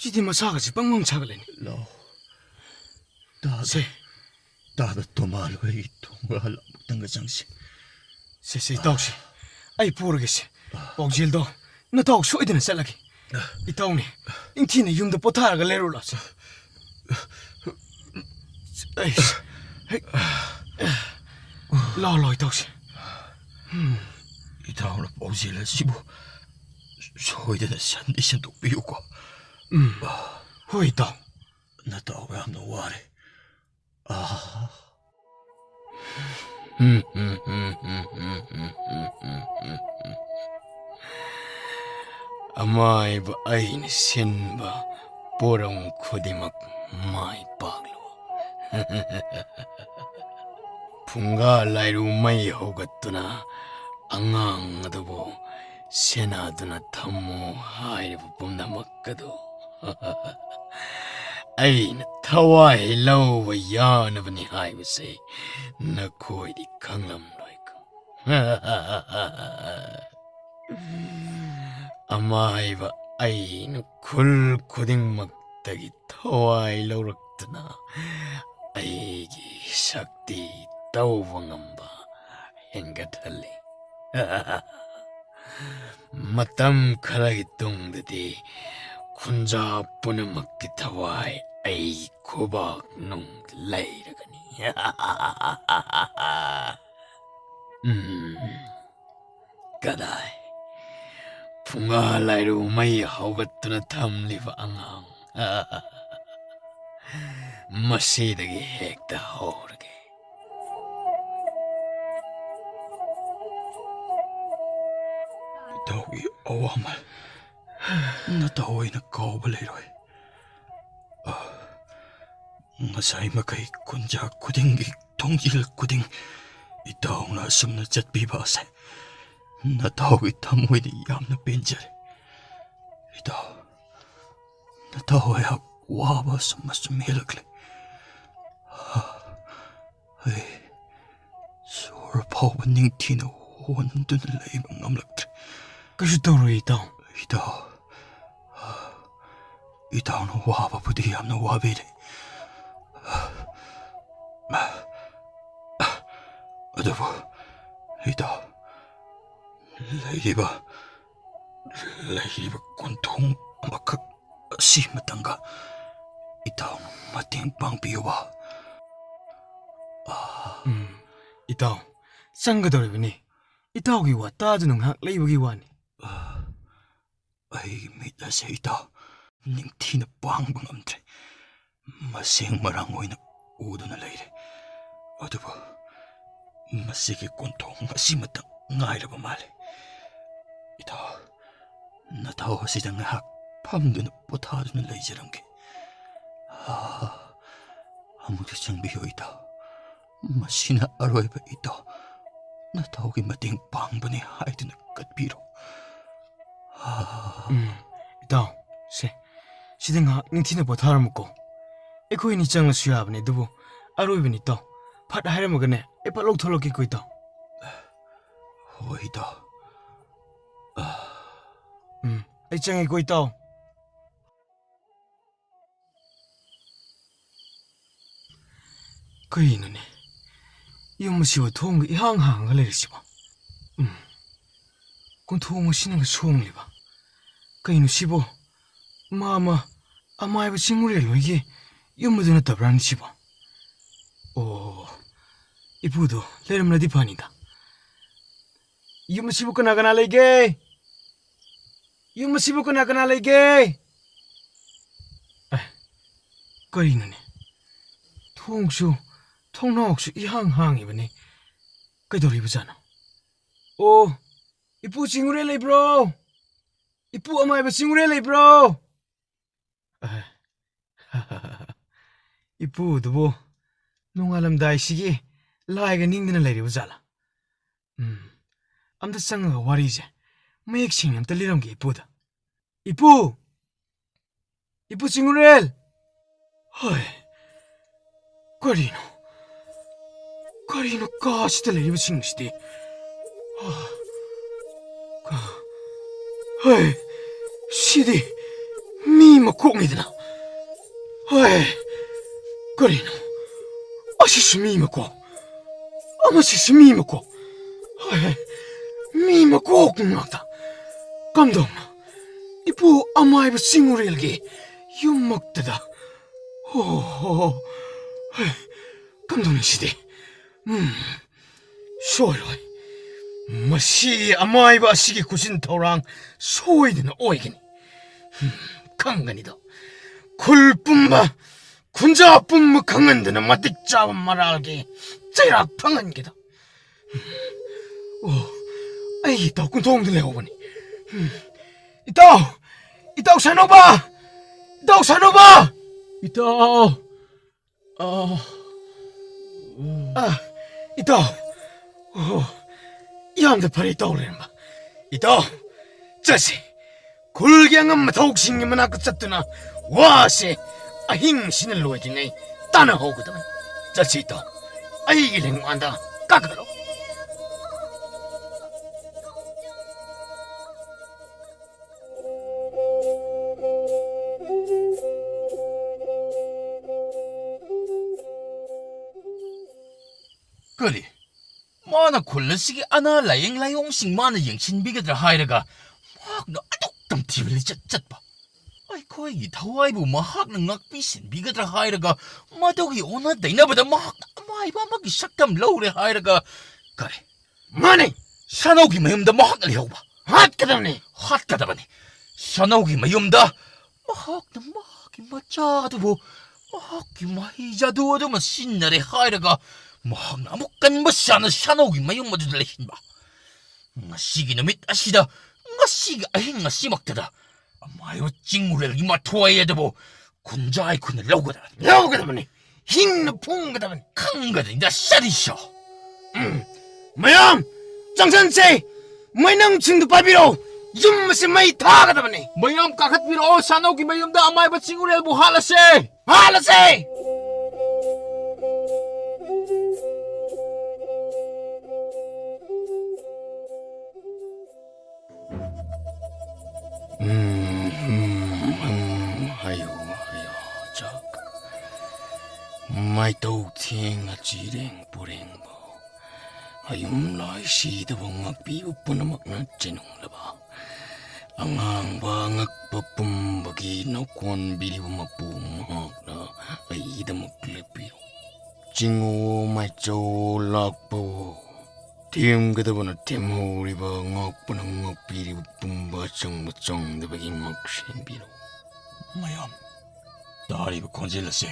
ꯁꯤꯗꯤ ꯃꯁꯥꯒꯁꯦ ꯄꯪ ꯄꯪ ꯁꯥꯒꯠꯂꯦꯅꯦ꯫ ꯂꯥꯎ꯫ ꯇꯥꯗ, ꯁꯦ꯫ ꯇꯥꯗ ꯇꯣꯃꯥꯜꯂꯣ, ꯑꯩꯒꯤ ꯊꯣꯡꯒꯥꯜ ꯑꯃꯨꯛꯇꯪꯒ ꯆꯪꯁꯤ꯫ ꯁꯦ, ꯁꯦ, ꯏꯇꯥꯎꯁꯦ꯫ ꯑꯩ ꯄꯨꯔꯒꯦꯁꯦ꯫ ꯄꯥꯎꯖꯦꯜꯗꯣ ꯅꯇꯥꯎ ꯁꯣꯏꯗꯅ ꯆꯠꯂꯒꯦ꯫ ꯏꯇꯥꯎꯅꯦ, ꯅꯤꯡꯊꯤꯅ ꯌꯨꯝꯗ ꯄꯣꯊꯥꯔꯒ ꯂꯩꯔꯨ ꯂꯥꯎꯁꯦ꯫ ꯑꯩꯁ, ꯍꯦꯛ, ꯂꯥꯎ, ꯂꯥꯎ, ꯏꯇꯥꯎꯁꯦ꯫ ꯏꯇꯥꯎꯅ ꯄꯥꯎꯖꯦꯜ ꯑꯁꯤꯕꯨ ꯁꯣꯏꯗꯅ ꯁꯟꯗꯤ ꯁꯟꯗꯣꯛꯄꯤꯌꯨꯀꯣ꯫ ꯎꯝ꯫ ꯍꯣꯏ, ꯏꯇꯥꯎ꯫ ꯅꯇꯥꯎ ꯌꯥꯝꯅ ꯋꯥꯔꯦ꯫ ꯑꯥ꯫ ꯑꯃꯥꯏꯕ ꯑꯩꯅ ꯁꯤꯟꯕ ꯄꯣꯔꯝ ꯈꯨꯗꯤꯡꯃꯛ ꯃꯥꯏ ꯄꯥꯛꯂꯨ꯫ ꯐꯨꯡꯒꯥ ꯂꯥꯏꯔꯨ ꯃꯩ ꯍꯧꯒꯠꯇꯨꯅ ꯑꯉꯥꯡ ꯑꯗꯨꯕꯨ ꯁꯦꯟꯅꯗꯨꯅ ꯊꯝꯃꯨ ꯍꯥꯏꯔꯤꯕ ꯄꯨꯝꯅꯃꯛ ꯑꯗꯨ ꯑꯩꯅ ꯊꯋꯥꯏ ꯂꯧꯕ ꯌꯥꯅꯕꯅꯤ ꯍꯥꯏꯕꯁꯦ ꯅꯈꯣꯏꯗꯤ ꯈꯪꯂꯝꯂꯣꯏꯀꯣ꯫ ꯑꯃꯥꯏꯕ ꯑꯩꯅ ꯈꯨꯜ ꯈꯨꯗꯤꯡꯃꯛꯇꯒꯤ ꯊꯋꯥꯏ ꯂꯧꯔꯛꯇꯨꯅ ꯑꯩꯒꯤ ꯁꯛꯇꯤ ꯇꯧꯕ ꯉꯝꯕ ꯍꯦꯟꯒꯠꯍꯜꯂꯤ꯫ ꯃꯇꯝ ꯈꯔꯒꯤ ꯇꯨꯡꯗꯗꯤ ꯈꯨꯟꯖꯥ ꯄꯨꯝꯅꯃꯛꯀꯤ ꯊꯋꯥꯏ ꯑꯩꯒꯤ ꯈꯨꯕꯥꯛ ꯅꯨꯡ ꯂꯩꯔꯒꯅꯤ꯫ ꯎꯝ, ꯀꯗꯥꯏ? ꯐꯨꯡꯒꯥ ꯂꯥꯏꯔꯨ ꯃꯩ ꯍꯧꯒꯠꯇꯨꯅ ꯊꯝꯂꯤꯕ ꯑꯉꯥꯡ꯫ ꯃꯁꯤꯗꯒꯤ ꯍꯦꯛꯇ ꯍꯧꯔꯒꯦ꯫ ꯏꯇꯥꯎꯒꯤ ꯑꯋꯥꯃꯜ ꯅꯇꯥꯎ ꯑꯩꯅ ꯀꯥꯎꯕ ꯂꯩꯔꯣꯏ꯫ ꯉꯁꯥꯏ ꯃꯈꯩ ꯈꯨꯟꯖꯥ ꯈꯨꯗꯤꯡꯒꯤ ꯊꯣꯡꯖꯤꯜ ꯈꯨꯗꯤꯡ ꯏꯇꯥꯎꯅ ꯑꯁꯨꯝꯅ ꯆꯠꯄꯤꯕ ꯑꯁꯦ ꯅꯇꯥꯎꯒꯤ ꯊꯃꯣꯏꯗ ꯌꯥꯝꯅ ꯄꯦꯟꯖꯔꯦ꯫ ꯏꯇꯥꯎ, ꯅꯇꯥꯎ ꯑꯩꯍꯥꯛ ꯋꯥꯕ ꯑꯁꯨꯝ ꯑꯁꯨꯝ ꯍꯦꯜꯂꯛꯂꯦ꯫ ꯑꯩ ꯁꯣꯔ ꯐꯥꯎꯕ ꯅꯤꯡꯊꯤꯅ ꯍꯣꯟꯗꯨꯅ ꯂꯩꯕ ꯉꯝꯂꯛꯇ꯭ꯔꯦ꯫ ꯀꯩꯁꯨ ꯇꯧꯔꯣꯏ, ꯏꯇꯥꯎ꯫ ꯏꯇꯥꯎ, ꯏꯇꯥꯎꯅ ꯋꯥꯕꯕꯨꯗꯤ ꯌꯥꯝꯅ ꯋꯥꯕꯤꯔꯦ꯫ ꯑꯗꯨꯕꯨ ꯏꯇꯥꯎ, ꯂꯩꯔꯤꯕ, ꯂꯩꯔꯤꯕ ꯀꯣꯟꯊꯣꯡ ꯑꯃꯈꯛ ꯑꯁꯤ ꯑꯃꯇꯪꯒ ꯏꯇꯥꯎꯅ ꯃꯇꯦꯡ ꯄꯥꯡꯕꯤꯌꯨꯕ꯫ ꯎꯝ, ꯏꯇꯥꯎ, ꯆꯪꯒꯗꯧꯔꯤꯕꯅꯤ꯫ ꯏꯇꯥꯎꯒꯤ ꯋꯥ ꯇꯥꯗꯨꯅ ꯉꯥꯏꯍꯥꯛ ꯂꯩꯕꯒꯤ ꯋꯥꯅꯤ꯫ ꯑꯩꯒꯤ ꯃꯤꯠ ꯑꯁꯦ ꯏꯇꯥꯎ ꯅꯤꯡꯊꯤꯅ ꯄꯥꯡꯕ ꯉꯝꯗ꯭ꯔꯦ꯫ ꯃꯁꯦꯡ ꯃꯔꯥꯡ ꯑꯣꯏꯅ ꯎꯗꯨꯅ ꯂꯩꯔꯦ꯫ ꯑꯗꯨꯕꯨ ꯃꯁꯤꯒꯤ ꯀꯣꯟꯊꯣꯡ ꯑꯁꯤꯃꯇꯪ ꯉꯥꯏꯔꯕ ꯃꯥꯜꯂꯦ꯫ ꯏꯇꯥꯎ, ꯅꯇꯥꯎ ꯑꯁꯤꯗ ꯉꯥꯏꯍꯥꯛ ꯐꯝꯗꯨꯅ ꯄꯣꯊꯥꯗꯨꯅ ꯂꯩꯖꯔꯝꯒꯦ꯫ ꯑꯥ, ꯑꯃꯨꯛꯇ ꯆꯪꯕꯤꯌꯨ ꯏꯇꯥꯎ꯫ ꯃꯁꯤꯅ ꯑꯔꯣꯏꯕ ꯏꯇꯥꯎ꯫ ꯅꯇꯥꯎꯒꯤ ꯃꯇꯦꯡ ꯄꯥꯡꯕꯅꯤ ꯍꯥꯏꯗꯨꯅ ꯀꯠꯄꯤꯔꯣ꯫ ꯑꯥ꯫ ꯎꯝ, ꯏꯇꯥꯎ, ꯁꯦ, ꯁꯤꯗ ꯉꯥꯏꯍꯥꯛ ꯅꯤꯡꯊꯤꯅ ꯄꯣꯊꯥꯔꯝꯃꯨꯀꯣ꯫ ꯑꯩꯈꯣꯏ ꯑꯅꯤ ꯆꯪꯂꯁꯨ ꯌꯥꯕꯅꯦ, ꯑꯗꯨꯕꯨ ꯑꯔꯣꯏꯕꯅꯤ ꯏꯇꯥꯎ꯫ ꯐꯠ ꯍꯥꯏꯔꯝꯃꯒꯅꯦ, ꯑꯩ ꯐꯠ ꯂꯧꯊꯣꯛꯂꯛꯀꯦꯀꯣ ꯏꯇꯥꯎ꯫ ꯍꯣꯏ ꯏꯇꯥꯎ꯫ ꯎꯝ, ꯑꯩ ꯆꯪꯉꯦꯀꯣ ꯏꯇꯥꯎ꯫ ꯀꯩꯅꯣꯅꯦ? ꯌꯨꯝ ꯑꯁꯤꯕꯨ ꯊꯣꯡꯒ ꯏꯍꯥꯡ ꯍꯥꯡꯉꯒ ꯂꯩꯔꯤꯁꯤꯕꯣ? ꯎꯝ꯫ ꯀꯣꯟꯊꯣꯡ ꯑꯁꯤꯅꯒ ꯁꯣꯡꯂꯤꯕ? ꯀꯩꯅꯣ ꯁꯤꯕꯣ? ꯃꯥꯃ, ꯑꯃꯥꯏꯕ ꯆꯤꯡꯃꯨꯔꯦꯜ ꯍꯣꯏꯒꯤ ꯌꯨꯝ ꯑꯗꯨ ꯅꯠꯇꯕ꯭ꯔꯥꯅꯦ ꯁꯤꯕꯣ? ꯑꯣ, ꯏꯄꯨꯗꯣ ꯂꯩꯔꯝꯂꯗꯤ ꯐꯅꯤꯗ꯫ ꯌꯨꯝ ꯑꯁꯤꯕꯨ ꯀꯅꯥ ꯀꯅꯥ ꯂꯩꯒꯦ? ꯌꯨꯝ ꯑꯁꯤꯕꯨ ꯀꯅꯥ ꯀꯅꯥ ꯂꯩꯒꯦ? ꯑꯦ, ꯀꯔꯤꯅꯣꯅꯦ? ꯊꯣꯡꯁꯨ, ꯊꯣꯡꯅꯥꯎꯁꯨ ꯏꯍꯥꯡ ꯍꯥꯡꯉꯤꯕꯅꯤ꯫ ꯀꯩꯗꯧꯔꯤꯕꯖꯥꯠꯅꯣ? ꯑꯣ, ꯏꯄꯨ ꯆꯤꯡꯉꯨꯔꯦ ꯂꯩꯕ꯭ꯔꯣ? ꯏꯄꯨ ꯑꯃꯥꯏꯕ ꯆꯤꯡꯉꯨꯔꯦ ꯂꯩꯕ꯭ꯔꯣ? ꯑꯦ, ꯏꯄꯨꯗꯨꯕꯨ ꯅꯣꯡꯉꯥꯜꯂꯝꯗꯥꯏꯁꯤꯒꯤ ꯂꯥꯏꯒ ꯅꯤꯡꯗꯅ ꯂꯩꯔꯤꯕ ꯖꯥꯠꯂꯥ? ꯎꯝ, ꯑꯝꯇ ꯆꯪꯉꯒ ꯋꯥꯔꯤꯁꯦ ꯃꯌꯦꯛ ꯁꯦꯡꯅ ꯑꯝꯇ ꯂꯤꯔꯝꯒꯦ ꯏꯄꯨꯗ꯫ ꯏꯄꯨ! ꯏꯄꯨ ꯆꯤꯡꯉꯨꯔꯦꯜ! ꯍꯣꯏ, ꯀꯔꯤꯅꯣ? ꯀꯔꯤꯅꯣ ꯀꯥꯁꯤꯗ ꯂꯩꯔꯤꯕꯁꯤꯡꯁꯤꯗꯤ? ꯑ, ꯀ-, ꯍꯣꯏ, ꯁꯤꯗꯤ ꯃꯤ ꯃꯀꯣꯛꯅꯤꯗꯅ꯫ ꯍꯣꯏ, ꯀꯔꯤꯅꯣ? ꯑꯁꯤꯁꯨ ꯃꯤ ꯃꯀꯣꯛ, ꯑꯃꯁꯤꯁꯨ ꯃꯤ ꯃꯀꯣꯛ꯫ ꯍꯣꯏ, ꯃꯤ ꯃꯀꯣꯛ ꯉꯥꯛꯇ꯫ ꯀꯝꯗꯧꯅ? ꯏꯄꯨ ꯑꯃꯥꯏꯕ ꯆꯤꯡꯉꯨꯔꯦꯜꯒꯤ ꯌꯨꯝꯃꯛꯇꯗ꯫ ꯍꯣ, ꯍꯣ, ꯍꯣ꯫ ꯍꯩ, ꯀꯝꯗꯧꯅꯤ ꯁꯤꯗꯤ? ꯎꯝ, ꯁꯣꯏꯔꯣꯏ꯫ ꯃꯁꯤ ꯑꯃꯥꯏꯕ ꯑꯁꯤꯒꯤ ꯈꯨꯖꯤꯟ ꯊꯧꯔꯥꯡ ꯁꯣꯏꯗꯅ ꯑꯣꯏꯒꯅꯤ꯫ ꯎꯝ, ꯈꯪꯒꯅꯤꯗꯣ꯫ ꯈꯨꯜ ꯄꯨꯝꯕ ꯈꯨꯟꯖꯥ ꯄꯨꯝꯕ ꯈꯪꯍꯟꯗꯅ ꯃꯇꯤꯛ ꯆꯥꯕ ꯃꯔꯥꯜꯒꯤ ꯆꯩꯔꯥꯛ ꯐꯪꯍꯟꯒꯦꯗ꯫ ꯑꯣ, ꯑꯩꯒꯤ ꯏꯇꯥꯎ ꯀꯨꯟꯊꯣꯡꯗ ꯂꯩꯍꯧꯕꯅꯤ꯫ ꯏꯇꯥꯎ! ꯏꯇꯥꯎ ꯁꯥꯅꯧꯕ! ꯏꯇꯥꯎ ꯁꯥꯅꯧꯕ! ꯏꯇꯥꯎ! ꯑꯥ꯫ ꯑꯥ, ꯏꯇꯥꯎ꯫ ꯑꯣ, ꯌꯥꯝꯅ ꯐꯔꯦ ꯏꯇꯥꯎ ꯂꯩꯔꯝꯕ꯫ ꯏꯇꯥꯎ, ꯆꯠꯁꯤ꯫ ꯈꯨꯜꯒꯤ ꯑꯉꯝ ꯑꯊꯧꯁꯤꯡꯒꯤ ꯃꯅꯥꯛꯇ ꯆꯠꯇꯨꯅ ꯋꯥꯁꯦ ꯑꯍꯤꯡꯁꯤꯅ ꯂꯣꯏꯗ꯭ꯔꯤꯉꯩ ꯇꯥꯟꯅꯍꯧꯒꯗꯕꯅꯤ꯫ ꯆꯠꯁꯤ ꯏꯇꯥꯎ, ꯑꯩꯒꯤ ꯂꯦꯡꯕꯥꯟꯗ ꯀꯥꯈꯠꯂꯣ꯫ ꯀꯔꯤ? ꯃꯥꯅ ꯈꯨꯜ ꯑꯁꯤꯒꯤ ꯑꯅꯥ ꯂꯥꯌꯦꯡ ꯂꯥꯏꯑꯣꯡꯁꯤꯡ ꯃꯥꯅ ꯌꯦꯡꯁꯤꯟꯕꯤꯒꯗ꯭ꯔꯥ ꯍꯥꯏꯔꯒ, ꯃꯍꯥꯛꯅ ꯑꯗꯨꯛ ꯇꯝꯊꯤꯕ ꯂꯤꯆꯠ ꯆꯠꯄ꯫ ꯑꯩꯈꯣꯏꯒꯤ ꯊꯋꯥꯏꯕꯨ ꯃꯍꯥꯛꯅ ꯉꯥꯛꯄꯤ ꯁꯦꯟꯕꯤꯒꯗ꯭ꯔꯥ ꯍꯥꯏꯔꯒ, ꯃꯗꯨꯒꯤ ꯑꯣꯟꯅ ꯇꯩꯅꯕꯗ ꯃꯍꯥꯛꯅ ꯑꯃꯥꯏꯕ ꯑꯃꯒꯤ ꯁꯛꯇꯝ ꯂꯧꯔꯦ ꯍꯥꯏꯔꯒ, ꯀꯔꯤ? ꯃꯥꯅꯤ! ꯁꯥꯅꯧꯒꯤ ꯃꯌꯨꯝꯗ ꯃꯍꯥꯛꯅ ꯂꯩꯍꯧꯕ꯫ ꯍꯥꯠꯀꯗꯕꯅꯤ! ꯍꯥꯠꯀꯗꯕꯅꯤ! ꯁꯥꯅꯧꯒꯤ ꯃꯌꯨꯝꯗ ꯃꯍꯥꯛꯅ ꯃꯍꯥꯛꯀꯤ ꯃꯆꯥ ꯑꯗꯨꯕꯨ ꯃꯍꯥꯛꯀꯤ ꯃꯍꯩ ꯖꯥꯗꯨ ꯑꯗꯨꯅ ꯁꯤꯟꯅꯔꯦ ꯍꯥꯏꯔꯒ, ꯃꯍꯥꯛꯅ ꯑꯃꯨꯛ ꯀꯟꯕ ꯁꯥꯅ ꯁꯥꯅꯧꯒꯤ ꯃꯌꯨꯝ ꯑꯗꯨꯗ ꯂꯩꯍꯟꯕ꯫ ꯉꯁꯤꯒꯤ ꯅꯨꯃꯤꯠ ꯑꯁꯤꯗ, ꯉꯁꯤꯒꯤ ꯑꯍꯤꯡ ꯑꯁꯤꯃꯛꯇꯗ ꯑꯃꯥꯏꯕ ꯆꯤꯡꯎꯔꯦꯜꯒꯤ ꯃꯊ꯭ꯋꯥꯏ ꯑꯗꯨꯕꯨ ꯈꯨꯟꯖꯥꯏ ꯈꯨꯟꯅ ꯂꯧꯒꯗꯕꯅꯤ꯫ ꯂꯧꯒꯗꯕꯅꯤ꯫ ꯍꯤꯡꯅ ꯐꯨꯝꯒꯗꯕꯅꯤ꯫ ꯈꯪꯒꯅꯤꯗ ꯁꯔꯤꯁꯣ꯫ ꯎꯝ꯫ ꯃꯌꯥꯝ, ꯆꯪꯁꯟꯁꯦ! ꯃꯩꯅꯪꯁꯤꯡꯗꯨ ꯄꯥꯏꯕꯤꯔꯣ! ꯌꯨꯝ ꯑꯁꯤ ꯃꯩ ꯊꯥꯒꯗꯕꯅꯤ! ꯃꯌꯥꯝ ꯀꯥꯈꯠꯄꯤꯔꯛꯑꯣ, ꯁꯥꯅꯧꯒꯤ ꯃꯌꯨꯝꯗ ꯑꯃꯥꯏꯕ ꯆꯤꯡꯎꯔꯦꯜꯕꯨ ꯍꯥꯠꯂꯁꯦ! ꯍꯥꯠꯂꯁꯦ! ꯎꯝ, ꯎꯝ, ꯎꯝ, ꯍꯥꯏꯌꯣ, ꯍꯥꯏꯌꯣ, ꯆꯥꯛ꯫ ꯃꯥꯏꯇꯧ ꯊꯦꯡꯅ ꯆꯤꯔꯦꯡ ꯄꯨꯔꯦꯡꯕ, ꯑꯌꯨꯝ ꯂꯥꯏ ꯁꯤꯗꯕ ꯉꯥꯛꯄꯤꯕ ꯄꯨꯝꯅꯃꯛꯅ ꯆꯦꯟꯅꯨꯡꯂꯕ, ꯑꯉꯥꯡꯕ ꯑꯉꯛꯄ ꯄꯨꯝꯕꯒꯤ ꯅꯧꯀꯣꯟꯕꯤꯔꯤꯕ ꯃꯄꯨ ꯃꯍꯥꯛꯅ ꯑꯩꯒꯤꯗꯃꯛ ꯂꯦꯞꯄꯤꯔꯣ꯫ ꯆꯤꯡꯉꯨ ꯃꯥꯏꯆꯧ ꯂꯥꯛꯄ ꯊꯦꯝꯒꯗꯕꯅ ꯊꯦꯝꯍꯧꯔꯤꯕ, ꯉꯥꯛꯄꯅ ꯉꯥꯛꯄꯤꯔꯤꯕ ꯄꯨꯝꯕ ꯑꯆꯪꯕ ꯆꯪꯗꯕꯒꯤ ꯉꯥꯛ ꯁꯦꯟꯕꯤꯔꯣ꯫ ꯃꯌꯥꯝ, ꯇꯥꯔꯤꯕ ꯈꯣꯟꯖꯦꯜ ꯑꯁꯤ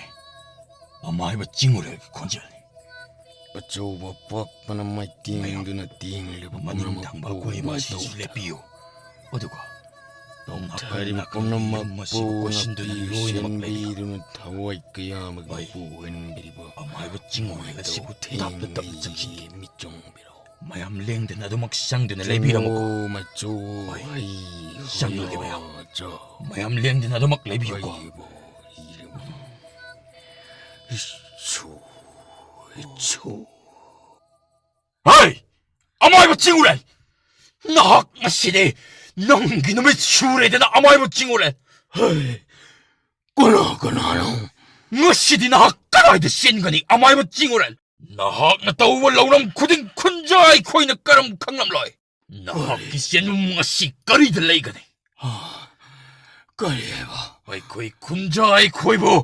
ꯑꯃꯥꯏꯕ ꯆꯤꯡꯎꯔꯦꯜꯒꯤ ꯈꯣꯟꯖꯦꯜꯅꯤ꯫ ꯑꯆꯧꯕ ꯄꯥꯛꯄꯅ ꯃꯥꯏꯇꯦꯡꯗꯨꯅ ꯇꯦꯡꯂꯤꯕ ꯃꯅꯤꯡ ꯄꯨꯝꯅꯃꯛꯄꯨ ꯊꯪꯕ ꯑꯀꯣꯏꯕ ꯑꯁꯤꯁꯨ ꯃꯇꯧ ꯂꯦꯞꯄꯤꯌꯨ꯫ ꯑꯗꯨꯒ ꯅꯥꯀꯟ ꯊꯥꯔꯤꯕ ꯅꯥꯀꯟꯒꯤ ꯌꯨꯝ ꯄꯨꯝꯅꯃꯛꯄꯨ ꯑꯁꯤꯕꯨ ꯀꯣꯏꯁꯤꯟꯗꯨꯅ ꯉꯥꯛꯄꯤꯁꯦꯟꯕꯤꯗꯨꯅ ꯂꯣꯏꯅꯃꯛ ꯂꯩꯕꯤꯌꯨ꯫ ꯊꯋꯥꯏ ꯀꯌꯥ ꯑꯃꯒꯤ ꯍꯣꯏ꯫ ꯃꯄꯨ ꯑꯣꯏꯍꯟꯕꯤꯔꯤꯕ ꯑꯃꯥꯏꯕ ꯆꯤꯡꯎꯔꯦꯜ ꯑꯁꯤꯕꯨ ꯃꯇꯧ ꯇꯥꯞꯅ ꯇꯥꯞꯅ ꯊꯦꯡꯂꯤ ꯆꯪꯁꯤꯟꯒꯦ꯫ ꯃꯤꯠ ꯆꯣꯡꯕꯤꯔꯣ꯫ ꯃꯌꯥꯝ ꯂꯦꯡꯗꯅ ꯑꯗꯨꯃꯛ ꯆꯪꯗꯨꯅ ꯂꯩꯕꯤꯔꯝꯃꯨꯀꯣ꯫ ꯆꯪꯉꯣ, ꯃꯆꯨ, ꯍꯣꯏ꯫ ꯍꯩ, ꯆꯪꯂꯒꯦ ꯃꯌꯥꯝ꯫ ꯍꯣꯌꯥ, ꯆꯣ꯫ ꯃꯌꯥꯝ ꯂꯦꯡꯗꯅ ꯑꯗꯨꯃꯛ ꯂꯩꯕꯤꯌꯨꯀꯣ꯫ ꯍꯩꯕꯣ, ꯍꯩꯔꯕꯣ꯫ ꯏꯁꯨ, ꯏꯁꯨ꯫ ꯍꯩ! ꯑꯃꯥꯏꯕ ꯆꯤꯡꯎꯔꯦꯜ! ꯅꯍꯥꯛ ꯉꯁꯤꯗꯤ ꯅꯪꯒꯤ ꯅꯨꯃꯤꯠ ꯁꯨꯔꯦꯗꯅ, ꯑꯃꯥꯏꯕ ꯆꯤꯡꯎꯔꯦꯜ! ꯍꯩ! ꯀꯅꯥ ꯀꯅꯥꯅꯣ? ꯉꯁꯤꯗꯤ ꯅꯍꯥꯛ ꯀꯗꯥꯏꯗ ꯆꯦꯟꯒꯅꯤ, ꯑꯃꯥꯏꯕ ꯆꯤꯡꯎꯔꯦꯜ? ꯅꯍꯥꯛꯅ ꯇꯧꯕ ꯂꯧꯔꯝ ꯈꯨꯗꯤꯡ ꯈꯨꯟꯖꯥꯏ ꯈꯣꯏꯅ ꯀꯔꯝ ꯈꯪꯂꯝꯂꯣꯏ? ꯅꯍꯥꯛꯀꯤ ꯀꯔꯤ? ꯆꯦꯟꯐꯝ ꯑꯁꯤ ꯀꯔꯤꯗ ꯂꯩꯒꯅꯤ? ꯍꯥ? ꯀꯔꯤ ꯍꯥꯏꯕ? ꯑꯩꯈꯣꯏ ꯈꯨꯟꯖꯥꯏ ꯈꯣꯏꯕꯨ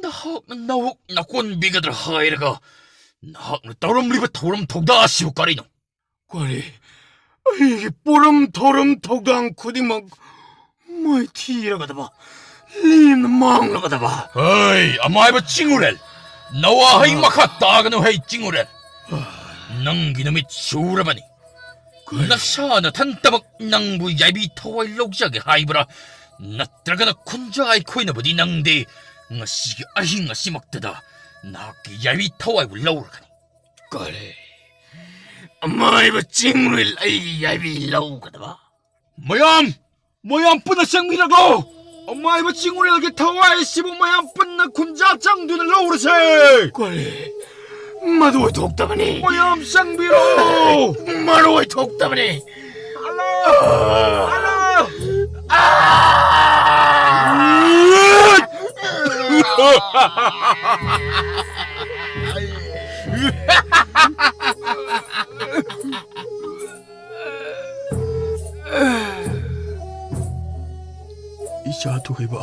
ꯅꯍꯥꯛꯅ ꯅꯋꯣꯛ ꯅꯀꯣꯟꯕꯤꯒꯗ꯭ꯔꯥ ꯍꯥꯏꯔꯒ, ꯅꯍꯥꯛꯅ ꯇꯧꯔꯝꯂꯤꯕ ꯊꯧꯔꯝ ꯊꯧꯗꯥ ꯑꯁꯤꯕꯨ ꯀꯔꯤꯅꯣ? ꯀꯔꯤ? ꯑꯩꯒꯤ ꯄꯣꯔꯝ ꯊꯧꯔꯝ ꯊꯧꯗꯥꯡ ꯈꯨꯗꯤꯡꯃꯛ ꯃꯥꯏꯊꯤꯔꯒꯗꯕ, ꯂꯦꯝꯅ ꯃꯥꯡꯂꯒꯗꯕ꯫ ꯍꯩ, ꯑꯃꯥꯏꯕ ꯆꯤꯡꯎꯔꯦꯜ! ꯅꯋꯥꯍꯩ ꯃꯈꯥ ꯇꯥꯒꯅꯨ, ꯍꯩ ꯆꯤꯡꯎꯔꯦꯜ! ꯅꯪꯒꯤ ꯅꯨꯃꯤꯠ ꯁꯨꯔꯕꯅꯤ꯫ ꯀꯔꯤ? ꯅꯁꯥ ꯅꯊꯟꯇꯃꯛ ꯅꯪꯕꯨ ꯌꯥꯏꯕꯤ ꯊꯋꯥꯏ ꯂꯧꯖꯒꯦ ꯍꯥꯏꯕ꯭ꯔꯥ? ꯅꯠꯇ꯭ꯔꯒꯅ ꯈꯨꯟꯖꯥ ꯑꯩꯈꯣꯏꯅꯕꯨꯗꯤ ꯅꯪꯗꯤ ꯉꯁꯤꯒꯤ ꯑꯍꯤꯡ ꯑꯁꯤꯃꯛꯇꯗ ꯅꯍꯥꯛꯀꯤ ꯌꯥꯏꯕꯤ ꯊꯋꯥꯏꯕꯨ ꯂꯧꯔꯒꯅꯤ꯫ ꯀꯔꯤ? ꯑꯃꯥꯏꯕ ꯆꯤꯡꯎꯔꯦꯜ ꯑꯩꯒꯤ ꯌꯥꯏꯕꯤ ꯂꯧꯒꯗꯕ? ꯃꯌꯥꯝ, ꯃꯌꯥꯝ ꯄꯨꯟꯅ ꯆꯪꯕꯤꯔꯒꯣ! ꯑꯃꯥꯏꯕ ꯆꯤꯡꯎꯔꯦꯜꯒꯤ ꯊꯋꯥꯏ ꯑꯁꯤꯕꯨ ꯃꯌꯥꯝ ꯄꯨꯟꯅ ꯈꯨꯟꯖꯥ ꯆꯪꯗꯨꯅ ꯂꯧꯔꯁꯦ! ꯀꯔꯤ? ꯃꯗꯨ ꯑꯣꯏꯊꯣꯛꯇꯕꯅꯤ! ꯃꯌꯥꯝ ꯆꯪꯕꯤꯔꯣ! ꯃꯔꯨ ꯑꯣꯏꯊꯣꯛꯇꯕꯅꯤ! ꯍꯜꯂꯣ! ꯍꯜꯂꯣ! ꯏꯆꯥ ꯊꯣꯏꯕ,